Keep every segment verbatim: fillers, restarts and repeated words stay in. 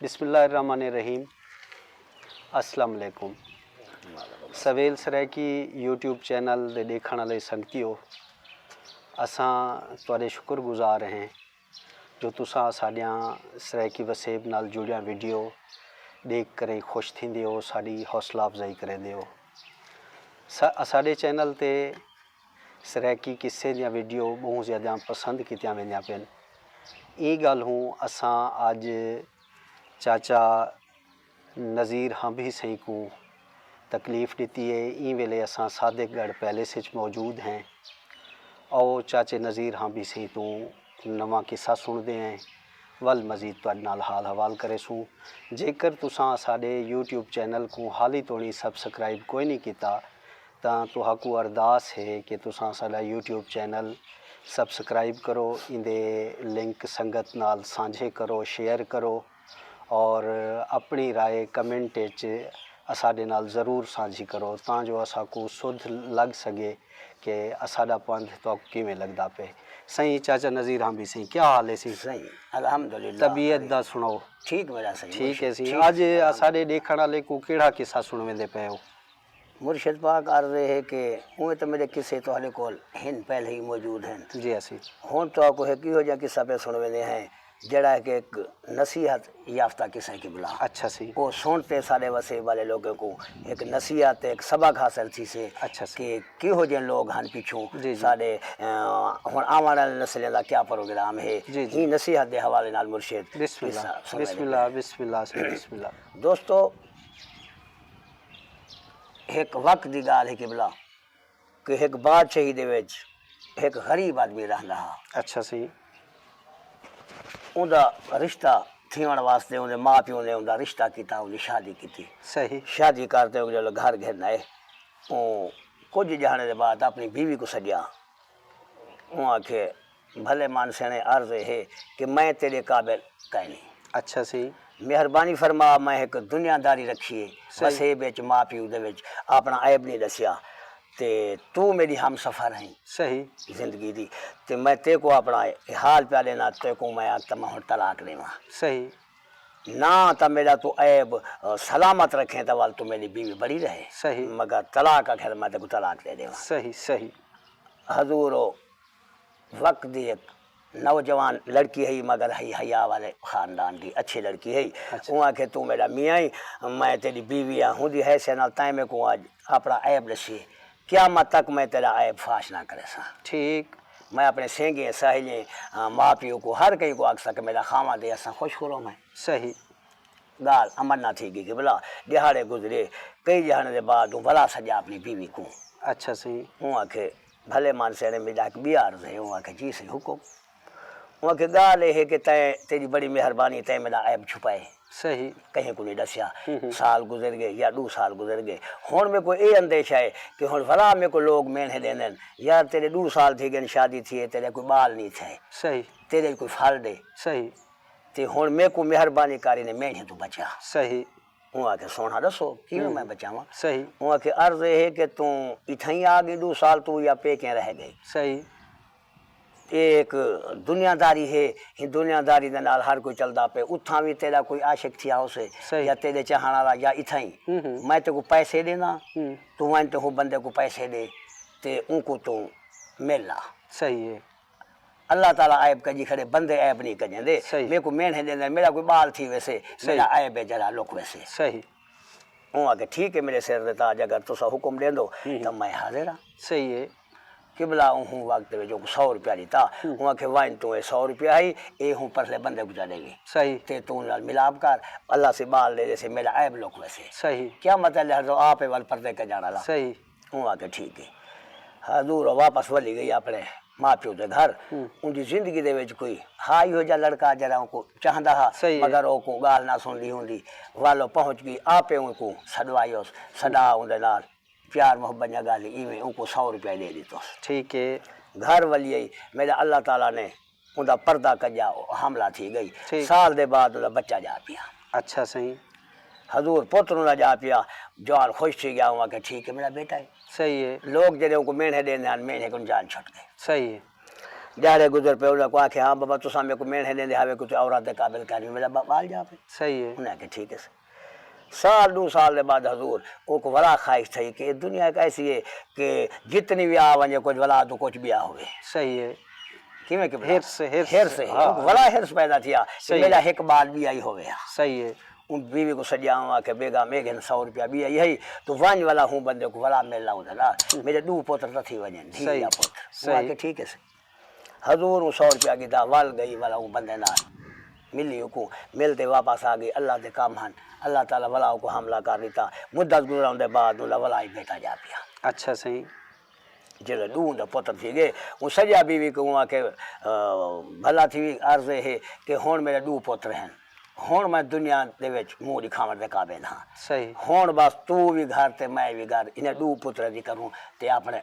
بسم اللہ الرحمن الرحیم۔ السلام علیکم۔ سویل سرائیکی یوٹیوب چینل دے ݙیکھݨ والے سنگتیو، اساں تہاݙے شکر گزار ہیں جو تساں اساݙیاں سرائیکی وسیب نال جڑیاں ویڈیو ݙیکھ کرے خوش تھیندے ہو، ساݙی حوصلہ افزائی کریندے ہو۔ س- اساݙے چینل تے سرائیکی قصے دیاں ویڈیو ٻہوں زیادہ پسند کیتیاں ویندیاں پئن۔ ایں ڳالھوں اساں اڄ چاچا نذیر ہانبھی سئیں کوں تکلیف ݙتی ہے۔ ایں ویلے اساں صادق ڳڑھ پیلس اچ موجود ہیں۔ او چاچے نذیر ہانبھی سئیں توں نواں قصہ سݨدے ہیں، ول مزید تہاݙے نال حال حوال کریسوں۔ جیکر تساں اساݙے یوٹیوب چینل کوں حالی توڑیں سبسکرائب کوئی نہیں کیتا، تاں تہاکوں ارداس ہے کہ تساں ساݙا یوٹیوب چینل سبسکرائب کرو، ایندے لنک سنگت نال سانجھے کرو، شیئر کرو، اور اپݨی رائے کمنٹ اچ اساݙے نال ضرور سانجھی کرو، تاں جو اساکوں سدھ لڳ سڳے کہ اساݙا پندھ تہاکوں کیویں لڳدا پئے۔ سئیں، چاچا نذیر ہانبھی سئیں، کیا حال ہے سئیں؟ سئیں، الحمدللہ۔ طبیعت دا سݨاؤ۔ ٹھیک میرا سئیں، ٹھیک ہے مرشد، سئیں۔ ٹھیک اڄ ہے، الحمدللہ۔ اساݙے ݙیکھݨ والے کوں کیڑھا قصہ سݨویندے پئے ہو؟ مرشد پاک، عرض اے ہے کہ اونویں تاں میݙے قصے تہاݙے کول ہن، پہلے ہی موجود ہن۔ جی ہاں سئیں۔ ہݨ تہاکوں ہک ایہو جیہا قصہ پیا سݨویندے ہیں، جیڑھا ہے کہ ہک نصیحت یافتہ قصہ ہے قبلہ۔ اچھا سئیں۔ او سݨ تے ساݙے وسیب والے لوکیں کوں ہک نصیحت، ہک سبق حاصل تھیسے، اچھا سئیں۔ کہ کیہو جیہے لوگ ہن پچھوں، جی، جی۔ ساݙے، آ، ہݨ آوݨ والے نسلیں دا کیا پروگرام ہے۔ جی، جی۔ ایں نصیحت دے حوالے نال مرشد بسم اللہ، قصہ سݨویندے بسم اللہ، پئے۔ بسم اللہ سئیں، بسم اللہ۔ دوستو، ہک وقت دی ڳالھ ہے قبلہ، کہ ہک بادشاہی دے وچ ہک غریب آدمی رہندا ہا۔ اچھا سئیں۔ اوندا رشتہ تھیوݨ واسطے اوندے ماء پیو نے اوندا رشتہ کیتا، اوندی شادی کیتی۔ صحیح۔ شادی کر تے او جلو گھر گھن آئے، اوں کجھ ڄاݨے دے بعد اپݨی بیوی کوں سݙیا۔ اوں آکھے، بھلے مانسیݨے، عرض اے ہے کہ میں تیݙے قابل کائنی۔ اچھا سئیں۔ مہربانی فرما، میں ہک دنیا داری رکھی ہے، صحیح۔ وسیب وچ، ماء پیو دے وچ اپݨا عیب نہیں ݙسیا، تے توں میݙی ہم سفر ہیں، صحیح۔ زندگی دی، تے میں تیکوں اپݨا اے حال پیا ݙینا، تیکوں میں آکھتا میں ہݨ طلاق ݙیواں۔ صحیح۔ نہ تاں میݙا توں عیب، آ، سلامت رکھیں تاں ول توں میݙی بیوی بݨی رہے۔ صحیح۔ مگر طلاق آکھے تاں میں تیکوں طلاق ݙے ݙیواں۔ صحیح، صحیح۔ حضور، او وقت دی ہک نوجوان لڑکی ہئی، مگر ہئی حیا والے خاندان دی، اچھی لڑکی ہئی۔ اچھا۔ اوں آکھے، توں میݙا میاں ہئی، میں تیݙی بیوی ہاں، اوندی حیثیت نال تیں میکوں اڄ اپݨا عیب ݙسی، قیامت تک میں تیݙا عیب فاش نہ کریساں۔ ٹھیک۔ میں اپݨے سینگیں، ساہیلیں، آ، ماء پیو کوں، ہر کہیں کوں آکھساں کہ میݙا خاوند ہے، اساں خوش خرم ہیں۔ صحیح۔ ڳالھ امن نہ تھی ڳئی قبلہ۔ ݙیہاڑے گزرے، کئی ݙیہاڑیں دے بعد اوں ولا سݙیا اپݨی بیوی کوں۔ اچھا سئیں۔ اوں آکھے، بھلے مانسیݨے، میݙا ہک ٻیا عرض ہے۔ اوں آکھے، جی سئیں، حکم۔ اوں آکھے، ڳالھ اے ہے کہ تیں، تیݙی بڑی مہربانی، تیں میݙا عیب چھپائے۔ صحیح۔ کہیں کوں نہیں ݙسیا۔ ہوں ہوں۔ سال گزر ڳئے یا ݙو سال گزر ڳئے۔ ہݨ میکوں اے اندیشہ ہے کہ ہݨ ولا میکوں لوگ میݨے ݙیندن، یار تیݙے ݙو سال تھی ڳئن شادی تھیے، تیݙے کوئی ٻال نہیں تھئے۔ صحیح۔ تیݙے کوئی پھل ݙے۔ صحیح۔ تے ہݨ میکوں مہربانی کر انہیں میݨے توں بچا۔ صحیح۔ اوں آکھے، سوہݨا ݙسو، کیویں ہوں۔ میں بچاواں؟ صحیح۔ اوں آکھے، عرض اے ہے کہ توں اتھائیں آ ڳئی، ݙو سال توں یا پیکیں رہ ڳئی۔ صحیح۔ اے ہک دنیا داری ہے، ایں دنیا داری دے نال ہر کوئی چلدا پئے۔ اتھاں وی تیݙا کوئی عاشق تھیا ہوسے، صحیح۔ یا تیݙے چاہݨ والا، یا اتھائیں۔ ہوں ہوں۔ میں تیکوں پیسے ݙینداں، ہوں۔ توں ونڄ تے ہوں بندے کوں پیسے ݙے، تے اونکوں توں مل آ۔ صحیح ہے۔ اللہ تعالیٰ عیب کڄی کھڑے، بندے عیب نہیں کڄیندے۔ صحیح۔ میکوں میݨے ݙیندے، میݙا کوئی ٻال تھی ویسے، صحیح۔ میݙا عیب ہے جیڑھا لک ویسے۔ صحیح۔ اوں آکھے، ٹھیک ہے میݙے سر دے تاج، اگر تساں حکم ݙیندو ہوں۔ تاں میں حاضر ہاں۔ صحیح ہے۔ قبلہ اوں وقت وچ اوکوں سو روپیہ ݙتا۔ ہوں۔ اوں آکھے، ونڄ توں اے سو روپیہ ہئی، اے ہوں پرلے بندے کوں چا ݙیویں۔ صحیح۔ تے توں نال ملاپ کر، اللہ سے ٻال ݙے ݙیسے، میݙا عیب لک ویسے۔ صحیح۔ قیامت والے ہر تو آپ ہے ول پردے کڄݨ والا۔ صحیح۔ اوں آکھے، ٹھیک ہے۔ حضور واپس ولی ڳئی اپݨے ماء پیو دے گھر۔ ہوں۔ اوندی زندگی دے وچ کوئی ہا ایہو جیہا لڑکا جیڑھا اونکوں چاہندا ہا، صحیح ہے۔ مگر اوکوں ڳالھ نہ سݨدی ہوندی۔ ول او پہنچ ڳئی، آپے اونکوں سݙوائیوس، سݙا اوندے نال پیار محبت دیاں ڳالھیں، ایویں اونکوں سو روپیہ ݙے ݙتوس۔ ٹھیک ہے۔ گھر ولی آئی، میݙا اللہ تعالیٰ نے اوندا پردہ کڄا، او حاملہ تھی ڳئی۔ ٹھیک۔ سال دے بعد اوندا بچہ ڄا پیا۔ اچھا سئیں۔ حضور، پتر اوندا ڄا پیا، جوان خوش تھی ڳیا، اوں آکھیا، ٹھیک ہے، میݙا بیٹا ہے۔ صحیح ہے۔ لوگ جیڑھے اونکوں میݨے ݙیندے ہن، میݨے کوں جان چھٹ ڳئے۔ صحیح ہے۔ ݙیہاڑے گزر پئے، انہاں کوں آکھیا، ہاں بابا، تساں میکوں مینڑھے ݙیندے ہاوے کوں تے عورت دے قابل کائنی، میݙا ٻا-، ٻال ڄا پئے۔ صحیح ہے۔ انہاں آکھیا، ٹھیک ہے سئیں۔ سال ݙو سال دے بعد حضور، اونکوں ولا خواہش تھئی کہ اے دنیا ہک ایسی ہے کہ جتنی وی آ ونڄے، کجھ ولا توں کجھ ٻیا ہووے۔ صحیح ہے۔ کیویں قبلہ؟ حرص، حرص۔ حرص ہے۔ ہاں۔ اونکوں ولا حرص پیدا تھیا کہ صحیح۔ میݙا ہک ٻال ٻیا ہی ہووے ہا۔ صحیح ہے۔ اوں بیوی کوں سݙیا، اوں آکھیا، بیگم، اے گھن سو روپیہ ٻیا ہئی، توں ونڄ ولا ہوں بندے کوں ولا مل آ، اوندا نا، میݙے ݙو پتر تاں تھی ونڄن، دھی صحیح۔ یا پتر۔ اوں صحیح۔ آکھیا، ٹھیک ہے سئیں۔ حضور اوں سو روپیہ گھدا، ول ڳئی ولا اوں بندے نال ملی، اونکوں مل تے واپس آ ڳئی۔ اللہ دے کم ہن، اللہ تعالیٰ ولا اونکوں حاملہ کر ݙتا۔ مدت گزرݨ دے بعد اوندا ولا ہی بیٹا ڄا پیا۔ اچھا سئیں۔ جیڑھے ݙو اوندا پتر تھی ڳئے، اوں سݙیا بیوی کوں، اوں آکھیا، آ، بھلا تھی، عرض اے ہے کہ ہݨ میݙے ݙو پتر ہن، ہݨ میں دنیا دے وچ منہ ݙکھاوݨ دے قابل ہاں۔ صحیح۔ ہݨ بس توں وی گھر تے میں وی گھر، انہاں ݙو پتراں دی کروں تے اپݨے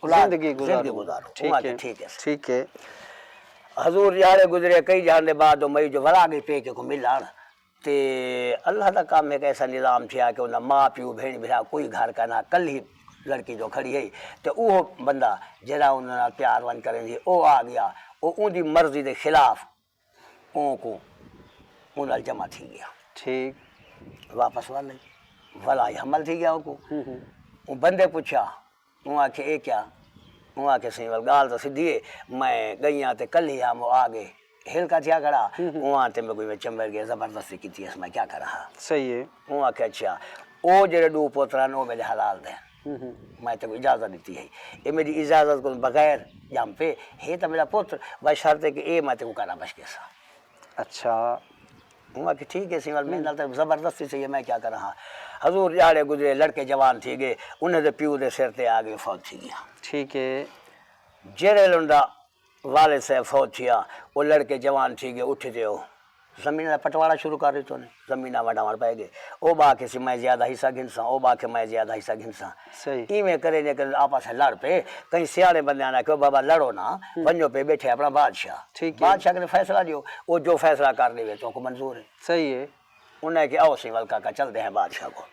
اولاد زندگی گزاروں۔ زندگی گزاروں۔ ٹھیک اوں آکھیا، ہے۔ ٹھیک ہے۔ ٹھیک ہے۔ حضور ݙیہاڑے گزرے، کئی ݙیہاڑے بعد او مئی جو ولا ڳئی پیکے کوں ملݨ۔ تے اللہ دا کم ہک ایسا نظام تھیا کہ انہاں ماء پیو، بھیݨ بھرا کوئی گھر کائنا، کلھی لڑکی جو کھڑی ہئی۔ تے اوہو بندہ جیڑھا انہاں نال پیار ونڄ کریندی ہئی، او آ ڳیا، او اوندی مرضی دے خلاف اونکوں، اوں نال جمع تھی ڳیا۔ ٹھیک۔ واپس ول آئی۔ ولا ہی حمل تھی ڳیا اونکوں۔ ہوں ہوں۔ اوں بندے پچھیا، اوں آکھیا، اے کیا؟ اوں آکھیا، سئیں ول ڳالھ تاں سدھی ہے، میں ڳئی ہاں تے کلھی ہم، او آ ڳئے، ہلکا تھیا کھڑا، ہوں ہوں۔ اوں آن تے میکوں ایویں چمبڑ ڳئے، زبردستی کیتی ہس، میں کیا کراں ہا؟ صحیح ہے۔ اوں آکھیا، اچھا، او جیڑھے ݙو پتر ہن، او میݙے حلال دے ہن۔ ہوں ہوں۔ میں تیکوں اجازت ݙتی ہئی۔ اے میݙی اجازت کوں بغیر ڄم پئے، ہے تاں میݙا پتر، بس شرط ہے کہ اے میں تیکوں کراں بخش ݙیساں۔ اچھا۔ اوں آکھیا، ٹھیک ہے سئیں، ول میݙے نال تاں زبردستی سہی ہے، میں کیا کراں ہا۔ حضور ݙیہاڑے گزرے، لڑکے جوان تھی ڳئے، انہاں دے پیو دے سر تے آ ڳئے، فوت تھی ڳیا۔ ٹھیک ہے۔ جیڑھے ویلے اوندا والد صاحب فوت تھیا، او لڑکے جوان تھی ڳئے، اٹھی تے او زمیناں دا پٹوارا شروع کر ݙتو نے، زمیناں ونڈاوݨ پئے ڳئے۔ او ٻا آکھے سی میں زیادہ حصہ گھنساں، او ٻا آکھے میں زیادہ حصہ گھنساں۔ صحیح۔ ایویں کریندے کریندے آپس وچ لڑ پئے۔ کہیں سیاݨے بندیاں نے آکھیا، بابا لڑو نا، ہوں۔ ونڄو پئے ٻیٹھے اپݨا بادشاہ۔ ٹھیک ہے۔ بادشاہ کنے فیصلہ ݙیو، او جو فیصلہ کر ݙیوے تہاکوں منظور ہے۔ صحیح ہے۔ انہاں آکھیا، آؤ سئیں ول کاکا چلدے ہیں بادشاہ کول۔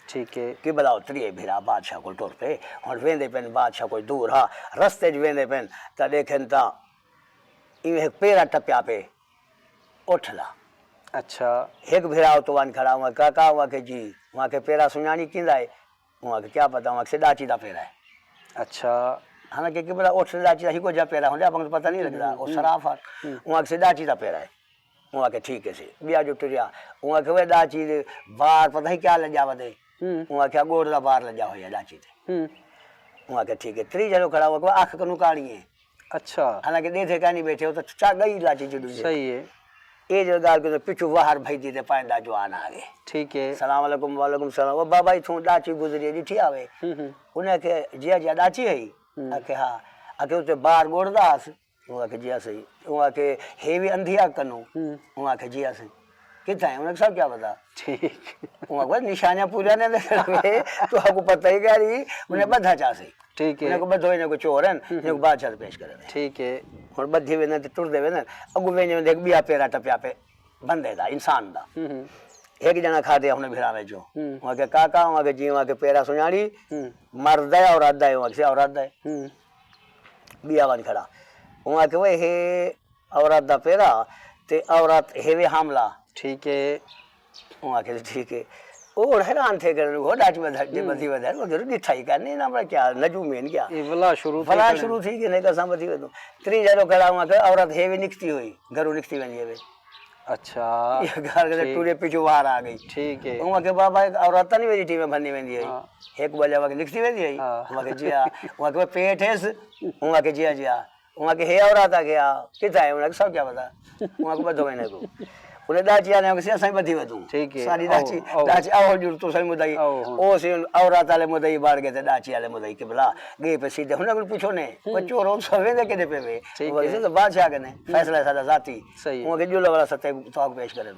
ٹھیک ہے۔ قبلہ او تریہے بھرا بادشاہ کول ٹر پئے۔ ہݨ ویندے پن، بادشاہ کوئی دور ہا، رستے وچ ویندے پن تاں ݙیکھن تاں ایویں ہک پیرا ٹپیا پئے، اٹھ لا۔ اچھا۔ ہک بھرا اتوں ونڄ کھڑا، اوں آکھیا، کاکا، اوں آکھیا، جی۔ اوں آکھیا، پیرا سنڄاݨی کیندا ہے؟ اوں آکھیا، کیا پتہ؟ اوں آکھیا، ݙاچی دا پیرا ہے۔ اچھا۔ حالانکہ قبلہ اٹھ تے ݙاچی دا ہکو جیہا پیرا ہوندے، اپاں کوں پتہ نہیں لڳدا، او ہوں۔ صراف ہا۔ ہوں۔ اوں آکھیا، ݙاچی دا پیرا ہے۔ اوں آکھیا، ٹھیک ہے سئیں۔ ٻیا جو ٹریا۔ اوں آکھیا، وے ݙاچی دے بار پتہ نہیں کیا لڄا ودے۔ ہوں۔ اوں آکھیا، ڳوڑ دا بار لڄا ہویا ݙاچی تے۔ ہوں۔ اوں آکھیا، ٹھیک ہے۔ تریجھا جو کھڑا، اوں آکھیا، اکھ کنوں کاڑی ہے۔ اچھا۔ حالانکہ ݙیدھے کائنی ٻیٹھے، او تاں چا ڳئی ݙاچی جݙوں ہے۔ صحیح ہے۔ اے جو ڳالھ کیتی، پچھوں واہر بھڄدی تے پائندا جوان آ ڳئے۔ ٹھیک ہے۔ سلام علیکم، وعلیکم سلام۔ او بابا، اتھوں ݙاچی گزری ہے، ݙٹھی آوے؟ ہوں ہوں۔ انہاں آکھیا، جیا جیا، ݙاچی ہئی؟ ہوں۔ آکھیا، ہا۔ آکھیا، اتے بار ڳوڑ دا ہس؟ اوں آکھیا، جی ہا سئیں۔ اوں آکھیا، ہے وی اندھی اکھ کنوں؟ ہوں۔ اوں آکھیا، جی ہا سئیں۔ کتھاں ہے؟ انہاں آکھیا، سب کیا پتہ۔ ٹھیک۔ اوں آکھیا، نشانیاں پوریاں نے ݙسݨ وے، تہاکوں پتہ ہی کائنی، انہیں ٻدھا چا سئیں۔ ٹھیک ہے۔ انہیں کوں ٻدھو، انہیں کوں چورن، ہوں۔ انہیں کوں بادشاہ تے پیش کرن۔ ٹھیک ہے۔ ہݨ ٻدھی ویندن تے ٹردے ویندن، اڳوں ویندے ویندے ہک ٻیا پیرا ٹپیا پئے، بندے دا، انسان دا۔ ہوں ہوں۔ ہک ڄݨا کھادے ہن بھراویں جو۔ ہوں۔ اوں آکھیا، کاکا، اوں آکھیا، جی، اوں آکھیا، پیرا سنڄاݨی؟ ہوں۔ مرد دا ہے، عورت دا ہے؟ اوں آکھیا، عورت دا ہے۔ ہوں۔ ٻیا ونڄ کھڑا۔ اوں آکھیا، وے ہے عورت دا پیرا تے عورت ہے وے حاملہ۔ ٹھیک ہے۔ اوں آکھیا، ٹھیک ہے۔ او ہݨ حیران تھئے کھڑن، او ݙاچی ٻدھا، جے ہوں۔ ٻدھی ودے، او ڳرو ݙٹھا ہی کائنی، نہ بڑا کیا، نجومی ہن کیا؟ اے ولا شروع تھئے ولا کھڑن۔ شروع تھی ڳئے نے، اساں ٻدھی ودوں۔ تریجھا جو کھڑا، اوں آکھیا، عورت ہے وے نکتی ہوئی، ڳرو نکتی ویندی ہے وے۔ اچھا۔ اے ڳالھ کیتے ٹھیک۔ ٹرے پچھوں واہر آ ڳئی۔ ٹھیک ہے۔ اوں آکھیا، بابا، ہک عورت تاں نہیں ویندی ٹی میں بھنی ویندی ہے۔ ہاں۔ ہک ٻلیا وا نکتی ویندی ہے۔ ہاں۔ اوں آکھیا، جی ہا۔ اوں آکھیا، پیٹ ہس؟ اوں آکھیا، جی ہا، جی ہا۔ اوں آکھیا، ہے عورت؟ آکھیا، کتھاں ہے؟ انہیں آکھیا، سب کیا پتہ۔ اوں آکھیا، ٻدھو انہیں کوں۔ انہیں ݙاچی آلے آکھیا، سئیں اساں ہی ٻدھی ودوں۔ ٹھیک ہے۔ ساݙی آؤ، ݙاچی، آؤ۔ ݙاچی آؤ جو تساں ہی مدعی۔ آؤ، ہاں۔ او سئیں عورت آلے مدعی بݨ ڳئے تے ݙاچی آلے مدعی قبلہ۔ ڳئے پئے سیدھے، انہیں کوں پچھو نے، او ہوں۔ چورو، تساں ویندے کیݙے پئے وے؟ ٹھیک ہے۔ اوں آکھیا، سئیں تاں بادشاہ کنے، ہوں۔ فیصلہ ہے ساݙا ذاتی۔ صحیح۔ اوں آکھیا، جو لولا ستے تہاکوں پیش کرے۔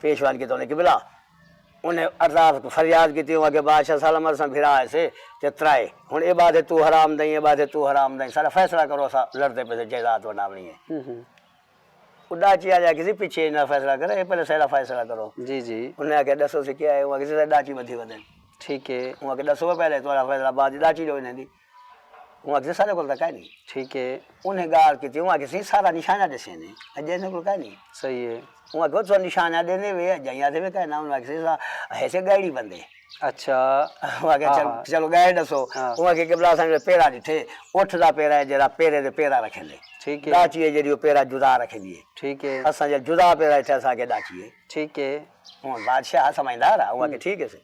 پیش ون کیتے انہیں قبلہ۔ انہیں عرض فریاد کیتی، اوں آکھیا، بادشاہ سالم، اساں بھرا ہیسے تے ترائے۔ ہݨ اے ٻدھے توں حرام دئیں، اے ٻدھے توں حرام دئیں۔ ساݙا فیصلہ کرو، اساں لڑدے پئے سے، جائیداد ونڈاوݨی ہے۔ ہوں ہوں۔ او ݙاچی آلے آکھیا، سئیں پچھے نہ فیصلہ کرے، اے پہلے ساݙا فیصلہ کرو۔ جی جی۔ انہیں آکھیا، ݙسو سئیں کیا ہے؟ اوں آکھیا، سئیں ݙاچی ٻدھی ودن۔ ٹھیک ہے۔ اوں آکھیا، ݙسو پہلے، تہاݙا فیصلہ بعد ݙاچی جو انہیں دی۔ اوں آکھیا ساݙے کول تاں کائے نی۔ ٹھیک ہے۔ انہیں ڳالھ کیتی، اوں آکھیا سئیں سارا نشانہ ݙسیندے، اڄ انہیں کول کائے نی۔ صحیح ہے۔ اوں آکھیا تساں نشانہ ݙیندے وے، اڄ آئی آتے وے کائے نہ، انہیں آکھیا سئیں اساں ہے سے ڳائڑی بندے۔ اچھا۔ اوں آکھیا ہاں، چل ہاں۔ چلو ڳائے ݙسو۔ ہاں۔ اوں آکھیا قبلہ اساں جو پیرا ݙٹھے، اٹھ دا پیرا ہے جیڑھا پیرے دے پیرا رکھیندے۔ ٹھیک ہے۔ ݙاچی ہے جیڑھی او پیرا جدا رکھیندی ہے۔ ٹھیک ہے۔ اساں جو جدا پیرا اتھے اساں کے ݙاچی ہے۔ ٹھیک ہے۔ ہݨ بادشاہ سمجھدار ہا، اوں آکھیا ٹھیک ہے سئیں۔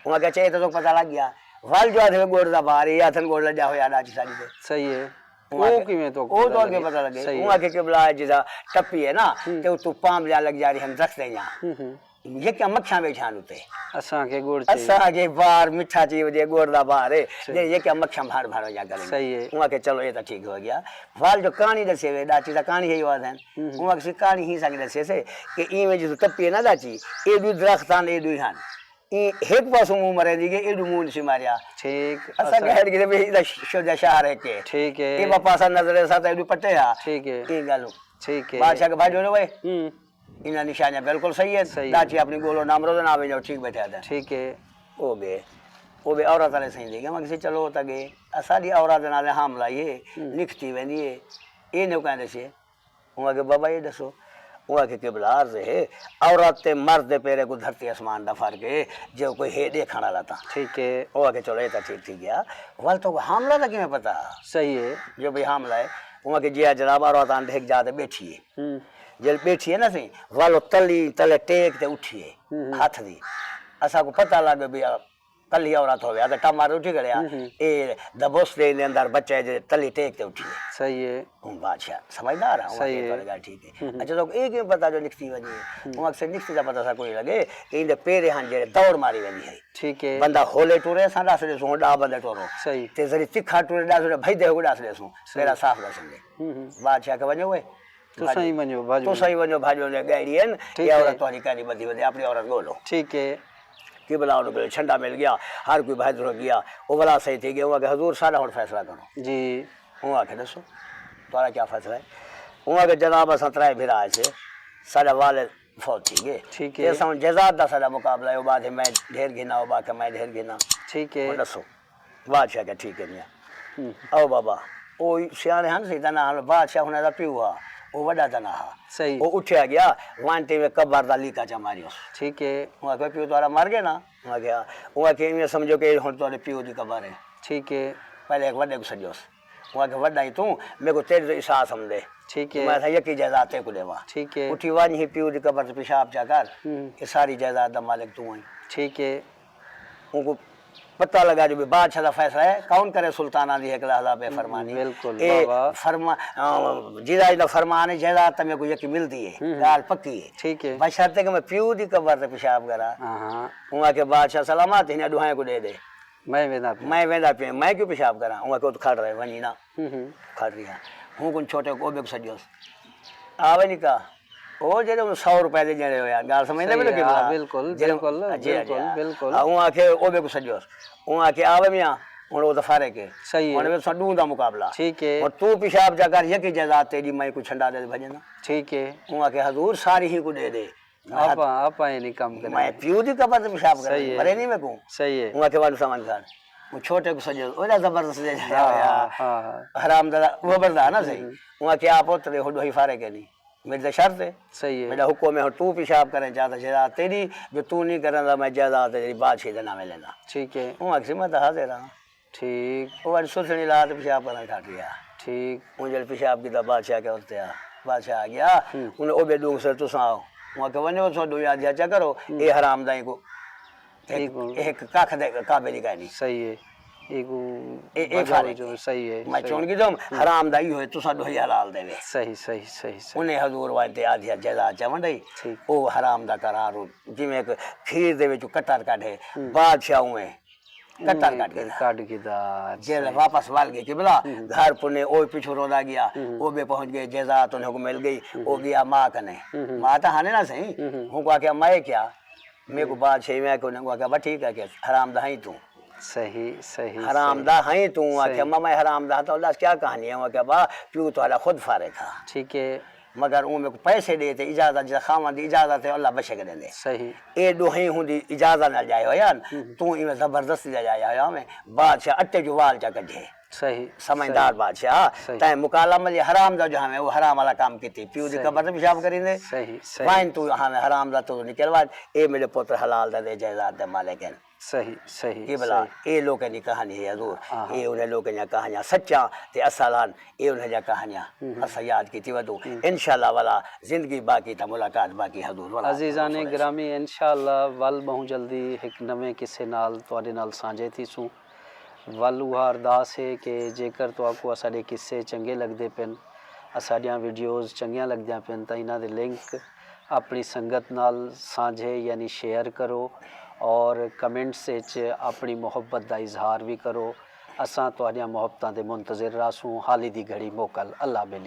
اوں آکھیا اچھا اے تاں تہاکوں پتہ لڳ ڳیا۔ ول جو آتھے ڳڑ دا بار اے، آتھن ڳڑ لڄا ہویا ݙاچی ساݙی تے۔ صحیح ہے۔ اوں او آکھیا کیویں تہاکوں او پتہ تہاکوں لڳے؟ پتہ لڳے۔ صحیح اوں ہے۔ آکھیا قبلہ جدا ٹپی ہے نا، ہوں۔ تے اتوں پاملیاں لڳ جا رہی ہن درخت دیاں۔ ہوں ہوں۔ یکیاں مکھیاں ویٹھیاں ہن اتے۔ اساں کے ڳڑ چاہیے۔ اساں کے بار مٹھا چاہیے ودے ڳڑ دا بار ہے۔ صحیح۔ جے یکیاں مکھیاں بھڑ بھڑ ویاں کرن۔ صحیح ہے۔ اوں آکھیا چلو اے تاں ٹھیک ہو ڳیا۔ ول جو کہاݨی ݙسے وے ݙاچی تاں کہاݨی ہے او آدھن۔ ہوں ہوں۔ اوں آکھیا سئیں کہاݨی ہی سنگ ݙسے سے کہ ایویں جدوں ٹپی ہے نا ݙاچی، اے ݙو درخت ہن، اے ݙو ہی ہن۔ اے ہک پاسوں منہ مریندی ڳئی، اے ݙو منہ نسی ماریا۔ ٹھیک۔ اساں ڳائے ݙٹھے وے ایݙا شجاع شہر ہے کہ۔ ٹھیک ہے۔ اے ٻئے پاسا نظر ہے ساں تاں اے ݙو پٹے ہا۔ ٹھیک ہے۔ اے ڳالھ۔ ٹھیک ہے۔ بادشاہ کے بھڄو نہ وے۔ ہوں۔ انہاں نشانیاں بالکل صحیح ہے۔ صحیح ہے۔ ݙاچی اپݨی ڳولو نامرو دے نام وچ ٹھیک بیٹھے آدھن۔ ٹھیک ہے۔ او ڳئے۔ او ٻئے عورت والے سئیں دے ڳئے۔ اوں آکھیا سئیں چلو او تاں ڳئے۔ اساݙی عورت دے نال حاملہ ہے، ہوں۔ نکھتی ویندی ہے۔ اے نے کہیں ݙسے۔ اوں آکھیا بابا اے ݙسو۔ اوں آکھیا قبلہ عرض ہے، عورت تے مرد دے پیرے کوں دھرتی اسمان دا فرق ہے، جے کوئی ہے ݙیکھݨ والا تاں۔ ٹھیک ہے۔ او آکھیا چلو اے تاں ٹھیک تھی ڳیا۔ ول تہاکوں حاملہ دا کیویں پتہ؟ صحیح ہے۔ جو بھئی حاملہ ہے۔ اوں آکھیا جی ہا جناب عورت آن ہک جاہ تے ٻیٹھی ہے۔ ہوں۔ جیڑھی ٻیٹھی ہے نا سئیں، ول او تلی تلے ٹیک تے اٹھی ہے۔ ہوں ہوں۔ ہتھ دی۔ اساکوں پتہ لڳ ڳیا بھئی کلھی عورت ہووے، آ تاں ٹپ مار اٹھی کھڑے ہا۔ ہوں ہوں۔ اے دبوس دے اندر بچہ ہے جیڑھے تلی ٹیک تے اٹھی ہے۔ صحیح ہے۔ ہوں بادشاہ سمجھدار ہا، اوں صحیح آکھیا ہے۔ تہاݙی ڳالھ ٹھیک ہے۔ ہوں۔ اچھا تہاکوں اے کیویں پتہ جو نکھتی ونڄی ہے؟ اوں آکھیا نکھتی دا پتہ ساکوں اے لڳے کہ ایندے پیرے ہن جیڑھے دوڑ ماری ویندی ہے۔ ٹھیک ہے۔ بندہ ہولے ٹرے اساں ݙس ݙیسوں، ہݨ ݙاہ بندے ٹرو۔ صحیح۔ تے ذرا تکھا ٹرے ݙس ݙیسوں، بھڄدے ہوئے ݙس ݙیسوں۔ میݙا صاف ݙسیندے۔ ہوں ہوں۔ بادشاہ کے ونڄو وے۔ تساں ہی ونڄو، بھڄو۔ تساں ہی ونڄو، بھڄو، ڳائڑی ہن، ٹھیک اے ہے۔ عورت تہاݙی کائنی ٻدھی ودے، اپݨی عورت ڳولو۔ ٹھیک ہے۔ قبلہ انہاں کوں چھنڈا مل ڳیا، ہر کوئی بھڄ ڳیا۔ او ولا سئیں تھی ڳئے، اوں آکھیا حضور ساݙا ہݨ فیصلہ کرو۔ جی۔ اوں آکھیا ݙسو، تہاݙا کیا فیصلہ ہے؟ اوں آکھیا جناب اساں ترائے بھرا ہئے سے، ساݙا والد فوت تھی ڳئے۔ ٹھیک تے ہے۔ اساں ہݨ جائیداد دا ساݙا مقابلہ ہے، او ٻئے آکھے میں ڈھیر گھناں، او ٻئے آکھے میں ڈھیر گھناں۔ ٹھیک ہے۔ ہݨ ݙسو۔ بادشاہ کے ٹھیک ہے میاں۔ ہوں۔ او بابا، او سیاݨے ہن سئیں، دانا ہن، بادشاہ انہاں دا پیو ہا، او وݙا دانا ہا۔ صحیح۔ او اٹھیا ڳیا، وانٹے میں قبر دا لیکا چا ماریوس۔ ٹھیک ہے۔ اوں آکھیا پیو تہاݙا مر ڳئے نا؟ اوں آکھیا، اوں آکھیا ایویں سمجھو کہ ہݨ تہاݙے پیو دی قبر ہے۔ ٹھیک ہے۔ پہلے ہک وݙے کوں سݙیوس۔ اوں آکھیا وݙا ہی توں، میکوں تیݙے توں احساس ہمدے۔ ٹھیک ہے۔ میں اساں یکی جائیداد تیکوں ݙیواں۔ ٹھیک ہے۔ اٹھی ونڄ ہی پیو دی قبر تے پیشاب چا کر، ہوں۔ اے ساری جائیداد دا مالک توں ہیں۔ ٹھیک ہے۔ اونکوں پتہ لڳا جو بھئی بادشاہ دا فیصلہ ہے، کون کرے سلطاناں دی ہک لحظہ بے فرمانی۔ بالکل، اے واہ واہ۔ فرما-، آ، جیڑھا ایندا فرمان ہے، جائیداد تاں میکوں یقین ملدی ہے، ہوں۔ ڳالھ پکی ہے۔ ٹھیک ہے۔ بشرطے کہ میں پیو دی قبر تے پیشاب کراں۔ ہاں ہاں۔ اوں آکھیا بادشاہ سلامت، انہاں ݙوہائیں کوں ݙے ݙے۔ میں ویندا پیاں۔ میں ویندا پیاں، میں کیوں پیشاب کراں؟ اوں آکھیا اتھ کھڑ رہے، ونڄی نہ۔ ہوں ہوں۔ کھڑ رہیا۔ ہوں کوں چھوٹے کوں ٻئے کوں سݙیوس۔ آ ونڄ کا۔ او جیڑھے ہݨ سو روپے دے ڄݨے ہوئے ہن، ڳالھ سمجھدے صحیح پئے ہے، قبلہ؟ ہاں، بالکل، جیڑھے بالکل، جی، جی، بالکل، ہاں۔ بالکل۔ ہاں، اوں آکھے او ٻئے کوں سݙیوس۔ اوں آکھے آ وے میاں، ہݨ او تاں فارغ ہے۔ صحیح ہے۔ ہݨ ویساں ݙو دا مقابلہ۔ ٹھیک ہے۔ ہݨ توں پیشاب چا کر، یکی جائیداد تیݙی، میں کوں چھنڈا ݙے تے بھڄ وینداں۔ ٹھیک ہے۔ اوں آکھے حضور ساری ہی کوں ݙے ݙے۔ آپاں، آپاں اے نی کم کرݨے۔ میں پیو دی قبر تے پیشاب کرݨے، صحیح ہے۔ مرے نی میکوں۔ صحیح ہے۔ اوں آکھے ونڄ سامان کھاڑ۔ اوں چھوٹے کوں سݙیوس، او جیڑھا زبردست جیڑھا ہاں، ہویا۔ ہاں، ہاں۔ حرام دا او بندہ ہے نا سئیں۔ اوں آکھے آپ اترے ہݙو ہی فارغ ہے نی۔ میݙی تاں شرط ہے۔ صحیح ہے۔ میݙا حکم ہے، ہݨ توں پیشاب کریں چا تاں جائیداد تیݙی، جو توں نی کریندا میں جائیداد تیݙی بادشاہی دے ناویں لینداں۔ ٹھیک ہے۔ اوں آکھیا میں تاں حاضر ہاں۔ ٹھیک۔ او ونڄ سوتھݨی لا تے پیشاب کرݨ کھڑ رہیا۔ ٹھیک۔ اوں جیڑھے پیشاب کیتا بادشاہ کے اتریا۔ بادشاہ آ ڳیا۔ ہوں۔ انہیں او ٻئے ݙو سر تساں آؤ۔ اوں آکھیا ونڄو تساں ݙوہیں آدھیاں چا کرو، اے حرام دا اینکوں ہک، ہک ککھ دے قابل ہی کائنی۔ صحیح ہے۔ ایکوں اے، اے فارغ ہے۔ صحیح ہے، میں صحیح۔ چݨ گھدم، حرام دا ایہو ہے، تساں ݙوہیں حلال دے وے۔ صحیح، صحیح، صحیح، صحیح۔ انہیں حضور ونڄ تے آدھیاں جائیداد چا ونڈائی۔ ٹھیک۔ او حرام دا قرار ہو، جیویں ہک کھیر دے وچوں قطر کڈھے، ہوں۔ بادشاہ اونویں قطر کڈھ گھدا۔ کڈھ گھدا، جیلے صحیح۔ واپس ول ڳئے قبلہ، ہوں۔ گھر پنے او پچھوں روندا ڳیا، ہوں۔ او ٻئے پہنچ ڳئے، جائیداد انہیں کوں مل ڳئی، ہوں۔ او ڳیا ماء کنے۔ ہوں۔ ماء تاں ہانے نا سئیں، ہوں۔ ہوں کوں آکھیا ماء کیا؟ میکوں بادشاہی میں آکھیا، انہیں کوں آکھیا، بس ٹھیک ہے کہ حرام دا ہئیں توں۔ صحیح، صحیح، حرام صحیح۔ دا ہئیں توں، آکھیا، صحیح۔ ماما اے حرام دا ہا تاں ݙس کیا کہانی ہے؟ اوں آکھیا، با، پیو تہاݙا خود فارغ ہا۔ ٹھیک ہے۔ مگر اوں میکوں پیسے ݙے تے اجازت، جس خاوند دی اجازت ہے، اللہ بشک ݙیندے۔ صحیح۔ اے ݙوہیں ہوندی اجازت نال ڄائے ہوئے ہن۔ ہوں۔ توں ایویں زبردستی دا ڄایا ہویا ہویں، بادشاہ اٹے جو وال چا کڈھے۔ صحیح، سمجھدار صحیح۔ بادشاہ۔ صحیح۔ تیں مکالمہ جے حرام دا جو ہمیں، وہ حرام والا کام کیتی، پیو دی صحیح۔ قبر تے پیشاب کریندے۔ صحیح، صحیح۔ وائن تو ہمیں حرام دا تو نکل وائن، اے میرے پتر حلال دا دے، جائیداد دے مالک ہن۔ صحیح، صحیح، قبلہ، صحیح۔ اے لوکیں دی کہانی ہے حضور۔ ہاں، ہاں۔ اے انہیں لوکیں دیاں کہانیاں سچاں تے اصل ہن، اے انہیں دیاں کہانیاں ہوں، ہوں۔ اساں یاد کیتی ودوں۔ ہوں۔ انشاءاللہ والا زندگی باقی تا ملاقات باقی حضور والا۔ عزیزان گرامی، انشاءاللہ ول ٻہوں جلدی ہک نویں قصے نال تہاݙے نال سانجھے تھیسوں۔ ول اوہا ارداس ہے کہ جیکر تہاکوں اساݙے قصے چنڳے لڳدے پن، اساݙیاں ویڈیوز چنڳیاں لڳدیاں پن، تاں انہاں دے لنک اپݨی سنگت نال سانجھے، یعنی شیئر کرو، اور کمنٹس اچ اپݨی محبت دا اظہار وی کرو۔ اساں تہاݙیاں محبتاں دے منتظر رہسوں۔ حالی دی گھڑی موکل، اللہ ٻیلی۔